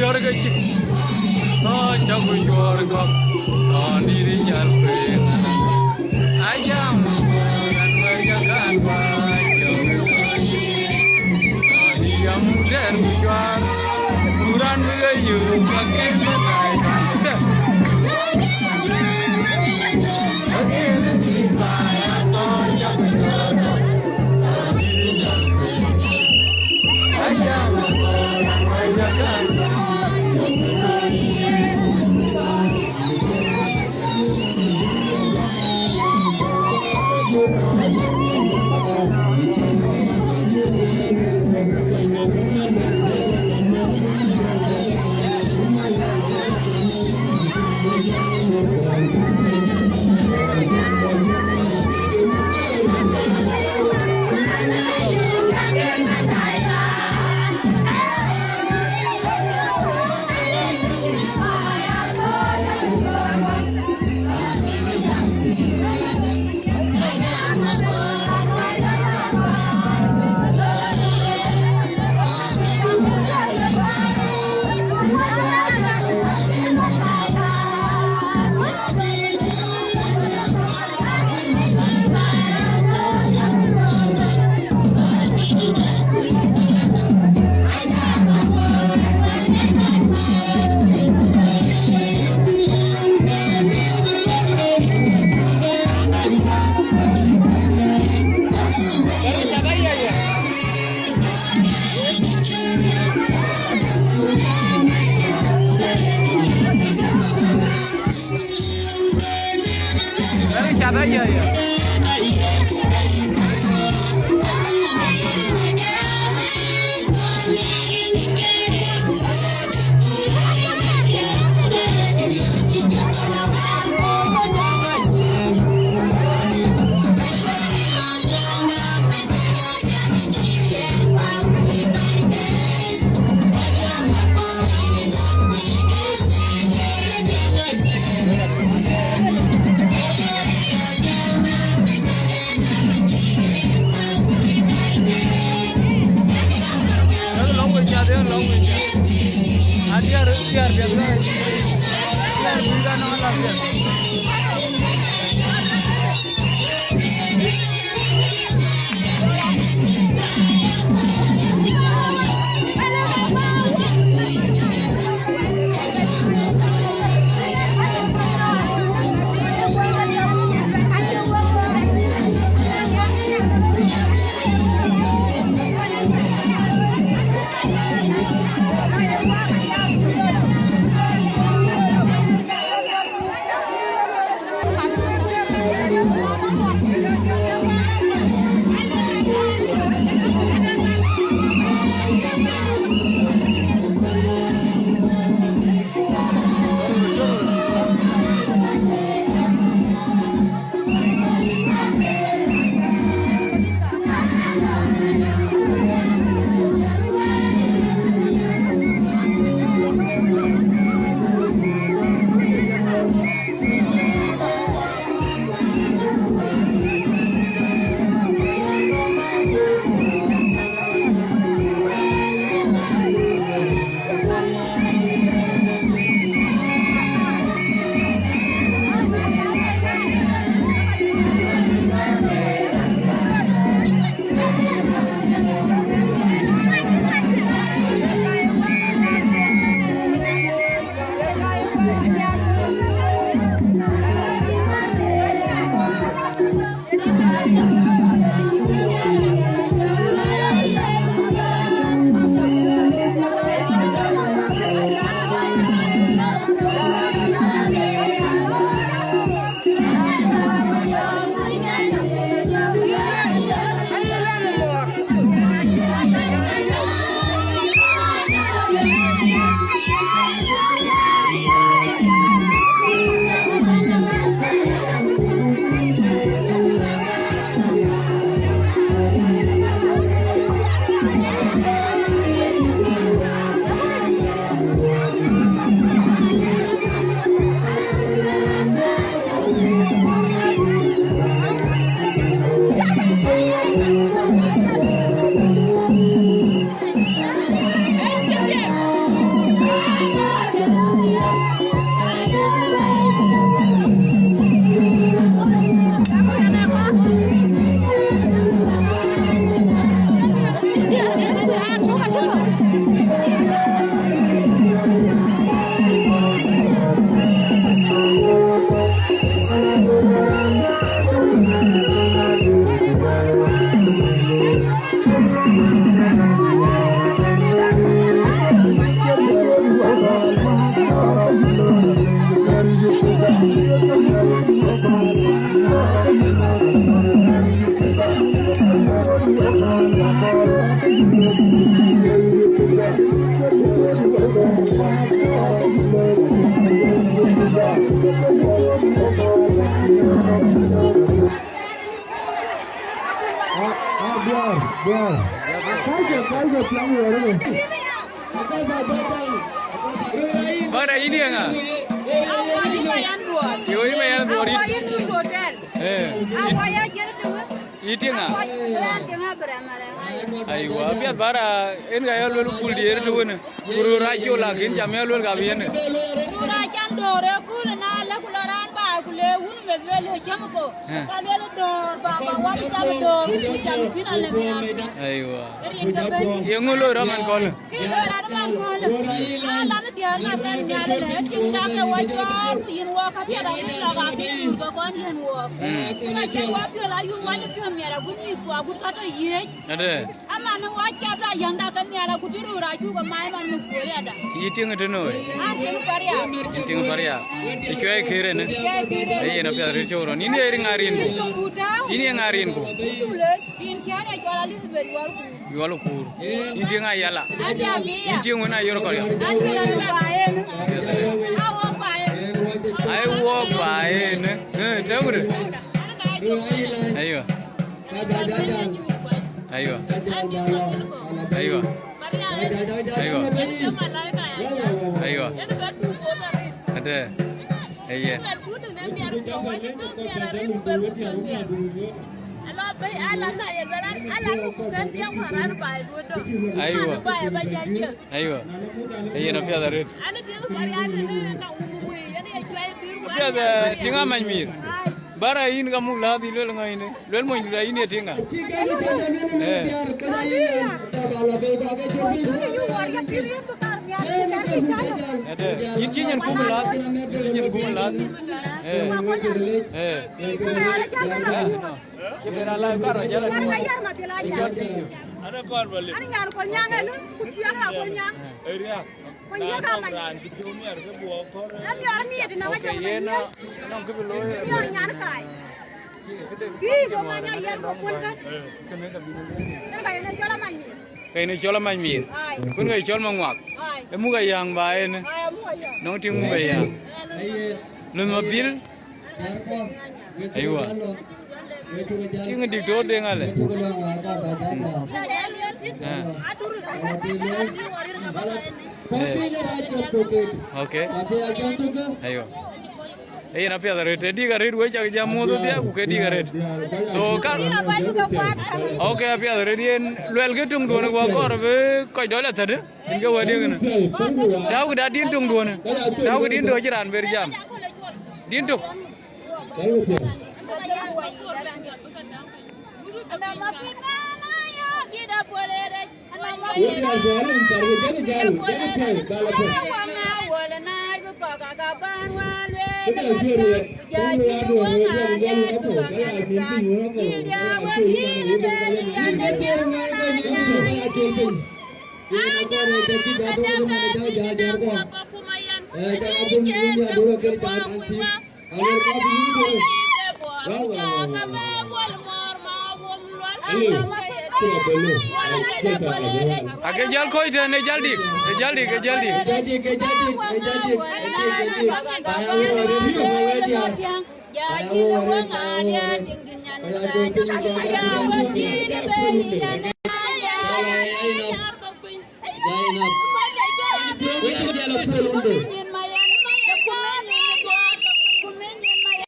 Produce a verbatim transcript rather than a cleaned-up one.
Yɔr ke cï tɔ cak ku yuɔr kɔk tɔ nïïr jal kueŋ. Ajam, an wɛ̈c akan wääc, tɔ nïïr yam dɛr ku cuar, ku raan bï ke yök ka ken bï daai. Bara yïn ye ŋa? Yo, yïn ma yan dhuɔɔr yïn. Eh. Yï tiŋ ŋa? Aywa, apiɛth bara en ka ya luel kul dier të wënë. Ku röör acol, lakin jam ya luel ka bï yen. Ku röör acan döör ë kul na lë ku lɔ raan ba ku le wun me luel ë jam ko. Eh. Ka luel döör ba ba wa bi jam döör ku jam pin ale mian. Aywa. Ye ŋö loi rɔt man kɔn? Kï loi rɔt man kɔn. Ala ni diäär na ben nyal le, cïn dak de wa jɔɔr ku yïn wɔ ka piɛth a wun lɔ ka piny rur ke kɔn yïn wɔ. Ku na cïn wa piɔl a yum wa cï piɔl miɛt a gut mïth ku a gut ka tɔ yiëc. Ade. Aman wa cath a yäŋda ke miɛt a gut rur a cuk a mai man muk suɔyada. Yï tiŋ të noi. An tiŋ paria. Yï tiŋ paria. Ë cuai kërë në. Cuai kërë. Ë yen apiɛth rït cɔk rɔn. Yïn ye ŋa rin ku? Yïn ye ŋa rin ku? Yïn cä de cɔl Elizabeth Yuɔl Kuur. Yuɔl Kuur. Yïn tiŋ ayala. An tiŋ Abia. Yïn tiŋ wën ayor kɔl ya. An tiŋ Abia ba en. Ai wok ba en. Ai wok ba en. Eh, tëŋ de. Aywa. Aywa. Aywa. Aywa. Aywa. Ade. Eye. Aywa. Aywa. Yen apiɛth arëët. Apiɛth, eh, tiŋ amany mïïr. Bara yïn ka muk läth yï luel ŋa yïn? Luel mony dït ayïn ye tiŋ ŋa? Eh. Ade. Yïn cï nyin kum läth. Yïn cï nyin kum läth. Eh. Eh. Eh, no. Cï ben a la kar a jal a tuɔɔc. Ana kɔɔr ba lip. Ana nyan Kolnyaŋ ëlë, ku ciɛl a Kolnyaŋ. Ë riak. Kolnyaŋ ka mac. Raan cï piɔ̈u miɛt ke buɔ kɔɔr. Ë miɔɔr miɛt na. Okay, yen na, nɔŋ kë bï looi. Miɔɔr nyan kai. Bï go many a yen ko kun kan. Kënë ka yen ë cɔl amany mïïr. Ka yen ë cɔl amany mïïr. Ai. Kun ka yen cɔl maŋuak. Ai. Ë muk ayäŋ ba yen. Ai, muk ayäŋ. Nɔŋ tiŋ muk ayäŋ. Ai. Lunh ma pil. Aywa. Tiŋ diktor de ŋa le? Eh. Eh. Okay. Aywa. Yen apiɛth arëët, të dik arëët wek cak jam muɔ̈th thiak ku ke dik arëët. So, ka, okay, apiɛth arëët yen luɛl ke töŋ duɔ̈n ku akɔɔr bï kɔc dɔl athätë. Yen ke wädiɛ̈ kënë. Tääu këda din töŋ duɔ̈në. Tääu kë din tök cï raan ber jam. Din tök. Ake jäl kɔc tɛ̈n, ë jäl dik, ë jäl dik, ë jäl dik.